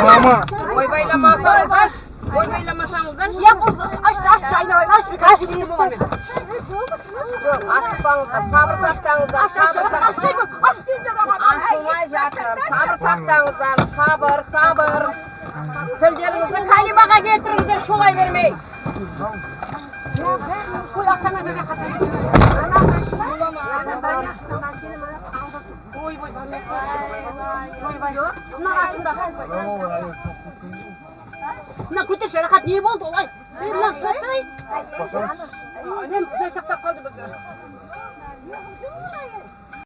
Мама. Ойбайламасаңыздаршы, ойбайламасаңыздаршы. Я аш, аш, айналайын, аш, Аш, естіп. Жоқ, асықпаңыздар, сабыр сақтаңыздар, сабыр сақтаңыздар. Аш дейін. Ашылмай жатыр, сабыр сақтаңыздар, сабыр, сабыр. Тілдеріңізді калимаға келтіріңіздер, шулай бермей. Қой, ақтана да жаққа. Шулама. Ой, ой, ойбай, мына қасында. Мына көтерші, Рахат, не болды олай? Ей, мына ұстасай. Мен, құдай сақтап қалды бізді.